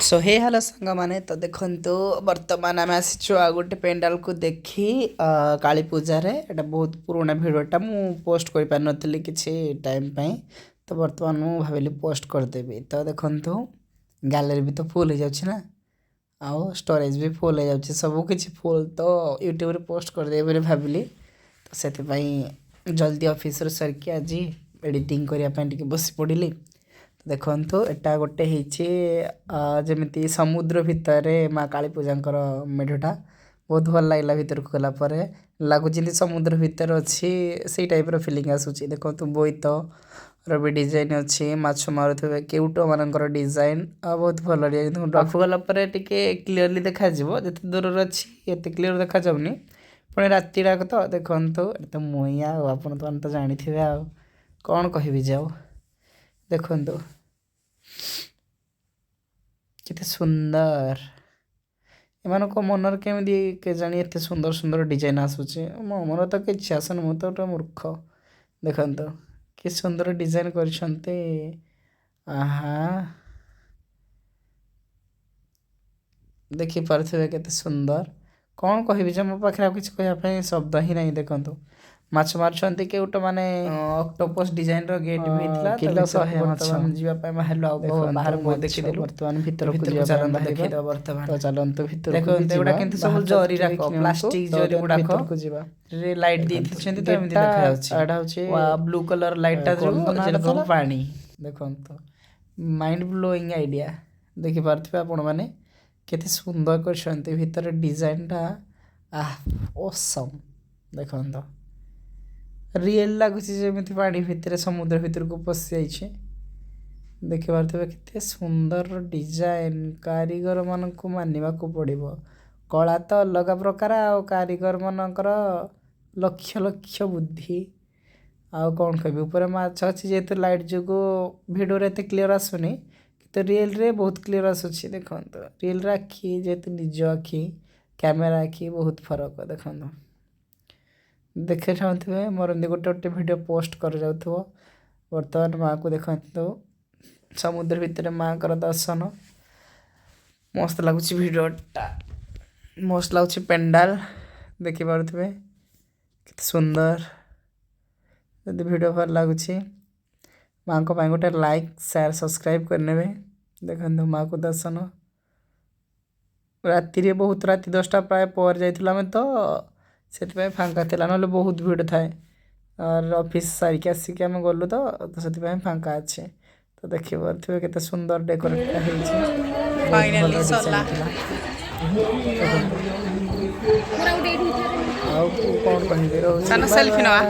Show ହେ hello ସାଙ୍ଗମାନେ, ତ ଦେଖନ୍ତୁ, ବର୍ତ୍ତମାନ ଆମେ ଆସିଛୁ ଆଉ ଗୋଟେ ପେଣ୍ଡାଲକୁ ଦେଖି କାଳୀ ପୂଜାରେ। ଏଇଟା ବହୁତ ପୁରୁଣା ଭିଡ଼ିଓଟା, ମୁଁ ପୋଷ୍ଟ କରିପାରିନଥିଲି କିଛି ଟାଇମ୍ ପାଇଁ। ତ ବର୍ତ୍ତମାନ ମୁଁ ଭାବିଲି ପୋଷ୍ଟ କରିଦେବି। ତ ଦେଖନ୍ତୁ, ଗ୍ୟାଲେରୀ ବି ତ ଫୁଲ୍ ହେଇଯାଉଛି ନା, ଆଉ ଷ୍ଟୋରେଜ୍ ବି ଫୁଲ୍ ହେଇଯାଉଛି, ସବୁ କିଛି ଫୁଲ୍। ତ ୟୁଟ୍ୟୁବରେ ପୋଷ୍ଟ କରିଦେବି ବୋଲି ଭାବିଲି। ତ ସେଥିପାଇଁ ଜଲ୍ଦି ଅଫିସରୁ ସାରିକି ଆଜି ଏଡ଼ିଟିଂ କରିବା ପାଇଁ ଟିକେ ବସି ପଡ଼ିଲି। ଦେଖନ୍ତୁ, ଏଟା ଗୋଟେ ହେଇଛି ଯେମିତି ସମୁଦ୍ର ଭିତରେ ମା କାଳୀ ପୂଜାଙ୍କର ମେଢ଼ଟା। ବହୁତ ଭଲ ଲାଗିଲା। ଭିତରକୁ ଗଲା ପରେ ଲାଗୁଛି ଯେମିତି ସମୁଦ୍ର ଭିତରେ ଅଛି, ସେଇ ଟାଇପ୍ର ଫିଲିଂ ଆସୁଛି। ଦେଖନ୍ତୁ, ବୋଇତର ବି ଡିଜାଇନ୍ ଅଛି, ମାଛ ମାରୁଥିବେ କେଉଟ ମାନଙ୍କର ଡିଜାଇନ୍, ଆଉ ବହୁତ ଭଲ ଡିଜାଇନ୍। ପାଖକୁ ଗଲା ପରେ ଟିକେ କ୍ଲିୟରଲି ଦେଖାଯିବ। ଯେତେ ଦୂରରେ ଅଛି, ଏତେ କ୍ଲିୟର ଦେଖାଯାଉନି, ପୁଣି ରାତିଟାକ ତ। ଦେଖନ୍ତୁ, ଏଟା ତ ମୁଇଁ, ଆଉ ଆପଣ ତ ମାନେ ତ ଜାଣିଥିବେ, ଆଉ କ'ଣ କହିବି ଯେ। ଆଉ ଦେଖନ୍ତୁ କେତେ ସୁନ୍ଦର। ଏମାନଙ୍କ ମନରେ କେମିତି କେଜାଣି ଏତେ ସୁନ୍ଦର ସୁନ୍ଦର ଡିଜାଇନ୍ ଆସୁଛି? ମୋ ମନରେ ତ କିଛି ଆସୁନି, ମୁଁ ତ ଗୋଟେ ମୂର୍ଖ। ଦେଖନ୍ତୁ, କି ସୁନ୍ଦର ଡିଜାଇନ୍ କରିଛନ୍ତି। ଆହା, ଦେଖିପାରୁଥିବେ କେତେ ସୁନ୍ଦର। କ'ଣ କହିବି ଯେ, ମୋ ପାଖରେ ଆଉ କିଛି କହିବା ପାଇଁ ଶବ୍ଦ ହିଁ ନାହିଁ। ଦେଖନ୍ତୁ, ମାଛ ମାରୁଛନ୍ତି କେଉଟ ମାନେ। ଅକ୍ଟୋପସ୍ ଡିଜାଇନର ଗେଟ୍ ବି ହେଇଥିଲା। କିଲୋ 100 ମାଛ। ଯିବା ପାଇଁ ବାହାରିଲୁ, ଆଉ ବାହାରକୁ ଦେଖିଦେଲୁ। ବର୍ତ୍ତମାନ ଭିତରକୁ ଯିବା ପାଇଁ ଦେଖିଦେବା ବର୍ତ୍ତମାନ। ତ ଚାଲନ୍ତୁ ଭିତରକୁ। ଦେଖନ୍ତୁ, ଏଗୁଡ଼ା କିନ୍ତୁ ସବୁ ଜରି ରାକ, ପ୍ଲାଷ୍ଟିକ ଜରି ଗୁଡାକ ଯିବା ଲାଇଟ୍ ଦେଇଛନ୍ତି, ତ ଏମିତି ଦେଖାଯାଉଛି। ଏଇଟା ହଉଛି ବ୍ଲୁ କଲର ଲାଇଟଟା ଯୋଉ ପାଣି। ଦେଖନ୍ତୁ, ମାଇଣ୍ଡ ବ୍ଲୋଇଂ ଆଇଡ଼ିଆ। ଦେଖିପାରୁଥିବେ ଆପଣମାନେ କେତେ ସୁନ୍ଦର କରିଛନ୍ତି ଭିତରେ ଡିଜାଇନଟା। ଆହ, ଅସମ୍। ଦେଖନ୍ତୁ, ରିଏଲ୍ ଲାଗୁଛି ଯେମିତି ପାଣି ଭିତରେ, ସମୁଦ୍ର ଭିତରକୁ ପଶିଯାଇଛି। ଦେଖିପାରୁଥିବେ କେତେ ସୁନ୍ଦର ଡିଜାଇନ। କାରିଗରମାନଙ୍କୁ ମାନିବାକୁ ପଡ଼ିବ। କଳା ତ ଅଲଗା ପ୍ରକାର, ଆଉ କାରିଗରମାନଙ୍କର ଲକ୍ଷ ଲକ୍ଷ ବୁଦ୍ଧି, ଆଉ କ'ଣ କହିବି। ଉପରେ ମାଛ ଅଛି। ଯେହେତୁ ଲାଇଟ୍ ଯୋଗୁଁ ଭିଡ଼ିଓରେ ଏତେ କ୍ଲିଅର୍ ଆସୁନି, କିନ୍ତୁ ରିଏଲ୍ରେ ବହୁତ କ୍ଲିଅର୍ ଆସୁଛି। ଦେଖନ୍ତୁ, ରିଏଲ୍ର ଆଖି ଯେହେତୁ ନିଜ ଆଖି, କ୍ୟାମେରା ଆଖି ବହୁତ ଫରକ। ଦେଖନ୍ତୁ, ଦେଖିଥାଉଥିବେ ମୋର ଏମିତି ଗୋଟେ ଗୋଟେ ଭିଡ଼ିଓ ପୋଷ୍ଟ କରାଯାଉଥିବ। ବର୍ତ୍ତମାନ ମାଆକୁ ଦେଖନ୍ତୁ, ସମୁଦ୍ର ଭିତରେ ମାଆଙ୍କର ଦର୍ଶନ। ମସ୍ତ ଲାଗୁଛି ଭିଡ଼ିଓଟା, ମସ୍ତ ଲାଗୁଛି ପେଣ୍ଡାଲ। ଦେଖିପାରୁଥିବେ କେତେ ସୁନ୍ଦର। ଯଦି ଭିଡ଼ିଓ ଭଲ ଲାଗୁଛି, ମାଆଙ୍କ ପାଇଁ ଗୋଟେ ଲାଇକ୍, ସେୟାର, ସବସ୍କ୍ରାଇବ୍ କରିନେବେ। ଦେଖନ୍ତୁ ମାଆକୁ ଦର୍ଶନ। ରାତିରେ, ବହୁତ ରାତି 10ଟା ପ୍ରାୟ ପରେ ଯାଇଥିଲୁ ଆମେ, ତ ସେଥିପାଇଁ ଫାଙ୍କା ଥିଲା, ନହେଲେ ବହୁତ ଭିଡ଼ ଥାଏ। ଅଫିସ୍ ସାରିକି ଆସିକି ଆମେ ଗଲୁ, ତ ସେଥିପାଇଁ ଫାଙ୍କା ଅଛି। ତ ଦେଖିପାରୁଥିବେ କେତେ ସୁନ୍ଦର ଡେକୋରେଟ୍ଟା ହେଇଛି। ବହୁତ ଭଲ ଫାଇନାଲି ସରିଲା। ଡିଜାଇନ୍ ଥିଲା। ଦେଖନ୍ତୁ, ଆଉ କ'ଣ କହିବି, ରହୁଛି। ଚାଲ ବାଏ ସେଲ୍ଫି ନେବା। ବାଏ।